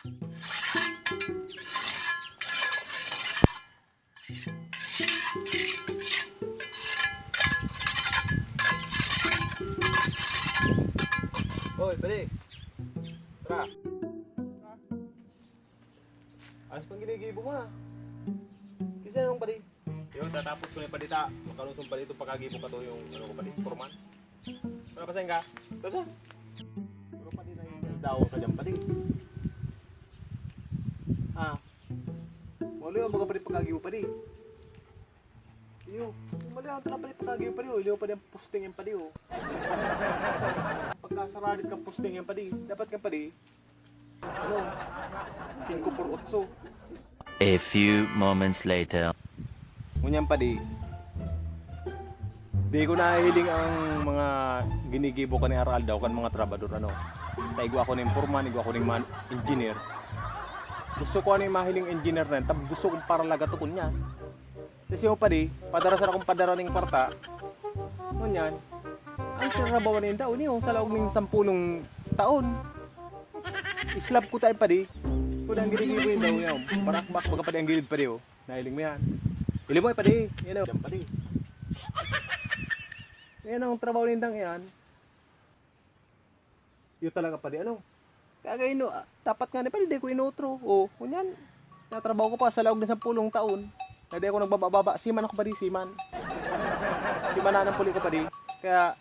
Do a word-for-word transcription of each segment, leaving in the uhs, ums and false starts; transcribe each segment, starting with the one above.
Hoy, pare. Tara. Ayos pang ginigibo mo, ah. Kasi anong pare? Yun, tatapos ko na yung pare ta. Makalusong pare itong pagkagibo ka to yung ano ko pare, forman. Wala pa saan ka? Tasa? Pero pare na yung daw ka dyan pare. Ah. Wala yung mga pare pagkagibo pare. Iyo, mali ang tala pare pagkagibo pare. Iliw pare ang posting yan pare, oh. Pagkasaralit kang posting yan pare. Dapat ka pare. Ano? Singko por otso. A few moments later. Ngunyan padi, di ko nahihiling ang mga ginigibo kan aroaldaw kan mga trabador, ano. Ta igwa ako nin porman, igwa ako nin man-, engineer. Gusto ko ano yung mahiling engineer na yan, tab gusto kong paralaga to kunya. Kasi yung padi, padara sa akong padara ning kwarta. Ngunyan, ang trabaho na yung daon, yung sa laog ning sampulong taon. Islab ko tayo padi. Kung ang ginigibo yung daw yan. Parakbak, baga padi ang gilid padi, oh. Nahiling mo yan. Hiling mo, eh, padi. Yan, oh. Yan, padi. Yan ang trabaho nindang yan. Yun talaga padi, ano? Kaya kayo, no, ah, dapat nga ni padi, di ko inutro. Oh, kunyan. Natrabaho ko pa sa laog ng sampulong taon. Na di ako nagbaba-baba. Siman ako padi, siman. Siman na ng puli ko padi. Kaya,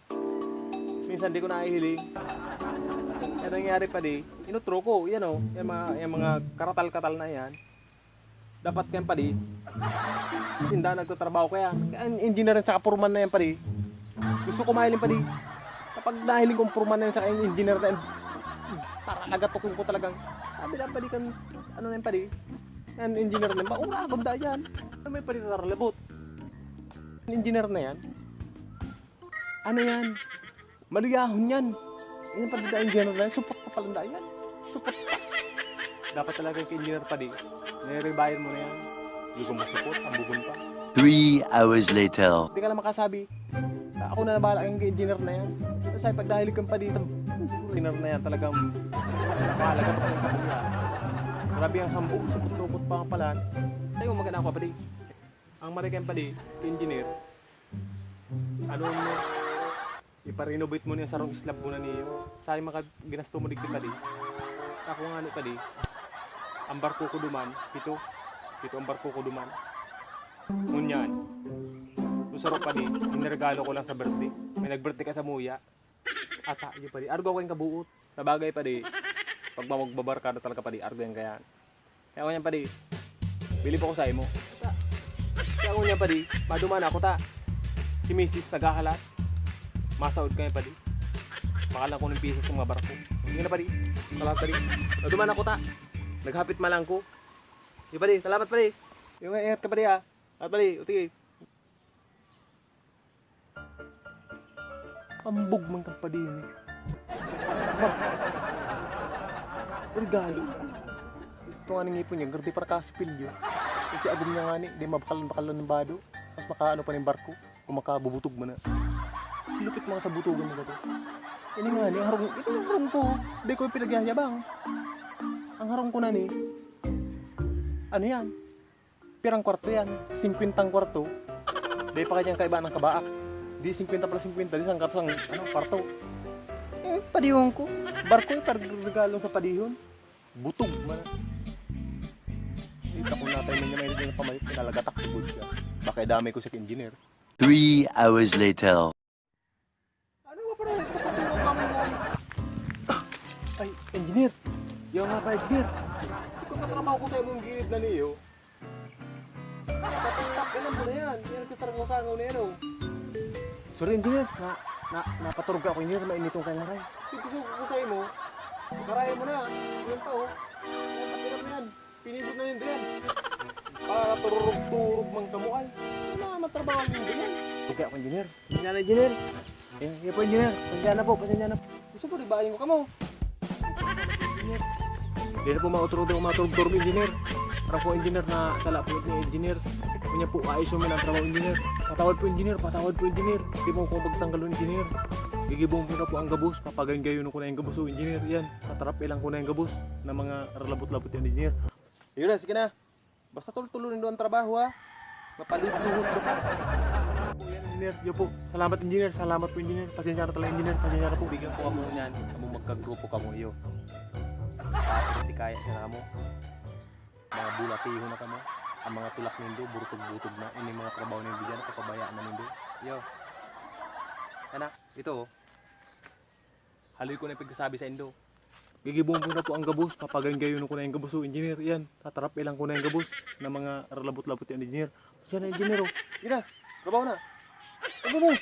minsan di ko nahihiling. Kaya nangyari padi, inutro ko. Yan, oh. Yung mga, yung mga karatal-katal na yan. Dapat kayong padi. Sinda nagtatrabaho kaya. Ang engineer at saka foreman na yan, padi. Gusto ko mahiling, padi. Kapag nahiling kong foreman na yan, saka yung engineer na yan, paralaga tukong ko talagang. Sabi na, padi, kan, ano na yan, padi? Yan, engineer na yan. Maura akong da yan. Ano may padi taralabot? Engineer na yan. Ano yan? Maluyahon yan. Yan padi da engineer na yan. Supot pa pala da yan. Supot pa. Dapat talaga yung engineer padi. Nire-rebayan mo na yan. Hindi ko masupot, ang bugon pa. Three hours later. Hindi ka lang makasabi. Ako na bahala kang engineer na yan. Kasi pag dahil kang padi, engineer na yan talagang mahalaga pa sa kanya. Grabe ang hambog, supot-supot pa ang palan. Sa'yo, maganda ako, padi. Ang marikang padi, engineer. Ano mo? Ipa-renovate mo niya sarong slab mo na niyo. Sa mga ginasto mo digdi padi. Ako nga ni padi. Ang barko ko duman, pito. Pito ang barko ko duman. Ngunyan. Yung sarong padi, iniregalo ko lang sa birthday. May nag-birthday ka sa muya. Ata, yun padi. Argo ako yung kabuot. Sa bagay padi, pag magbabarkada talaga padi, argo yan kaya. Kaya ako niyan, padi, bili pa ko sa imo. Kaya ako niyan, padi, maduman ako ta. Si misis naghahalat. Masaod kami, padi. Makalang ko ng piso sa mga barko. Sige na, padi. Salamat, padi. Maduman ako ta. Naghapit malang ko. Di, padi. Salamat, padi. Yung ingat ka, padi, ha. At, padi, uti. Ambog man kan padi ini. Regalo. Ito nga ning ipon niya, gardi para kasipilyo. Kasi agom niya nga ni, di mabakal-bakal ng bado. Mas makaano pa ning barko, kung makabubutog man na. Lupit mga sa butugan na to. Ini nga ni, harong, ito yung harong ko. Di ko pinagyayabang. Ang harong ko na ni, ano yan? Pirang kwarto yan? Singkwentang kwarto. Di pa kanyang kaiba ng kabaak. Di singkwenta pala singkwenta, di sangkat sang, ano, kwarto. Eh, padihon ko. Barko, eh, parang regalo sa padihon. Butog man. Kita ko natay niya may na pamalit, nalagatak sa bulsa. Baka damay ko sa engineer. Three hours later. Ano ba pala? Ay, engineer. Yaw nga pa, engineer. Sige, katrabaho ko sa imong gilid na niyo. Tatak, ganun mo na yan. Yan ang kasarang-sangaw na yan, oh. Sorry, engineer. Na, na, napaturog ako, engineer. Mainitong kayong maray. Sige, gusto ko sa imo. Karayan mo na. Yan pa, oh. Yan, pakiram na yan. Pinindot na ninda yan. Para tururog-turog man kamo ay. Wala naman trabaho ninda yan. Okay ako, engineer. Hindi na, engineer. Eh, yan po, engineer. Pasensya na po, pasensya na po. Gusto po, di ba, yung kamo? Hindi na po mautro daw, maturog-turog, engineer. Parang po, engineer, na sala po ni engineer. Kanya po, ayos yung minang trabaho, engineer. Patawad po, engineer. Patawad po, engineer. Hindi po ako magtanggal ng engineer. Gigibong ko na po ang gabos. Papagayon-gayon ko na yung gabos, oh, engineer. Yan. Rap ilang ko na yung gabos na mga ralabot-labot yan, engineer. Yun na, sige na. Basta tol-tolo nindo ang trabaho, ha? Mapaluhod-luhod ka pa. Yan, engineer. Yo po. Salamat, engineer. Salamat po, engineer. Pasensya na talaga, engineer. Pasensya na po. Bigyan ko kamo niyan. Kamo magkagrupo kamo, iyo. Tapos, di kaya siya na kamo. Mga bulatiho na kamo. Ang mga tulak nindo, burutog-butog na. Ini mga trabaho nindo dyan, papabayaan na nindo. Yo. Anak, ito, oh. Haloy ko na pagkasabi sa indo. Gigibon ko na po ang gabos, papaganggayon ko na yung gabos, oh, engineer, yan. Tatarap ilang ko na yung gabos na mga ralabot-labot yan, engineer. Siya na, engineer, oh. Yan na, trabaho na. Trabaho mo.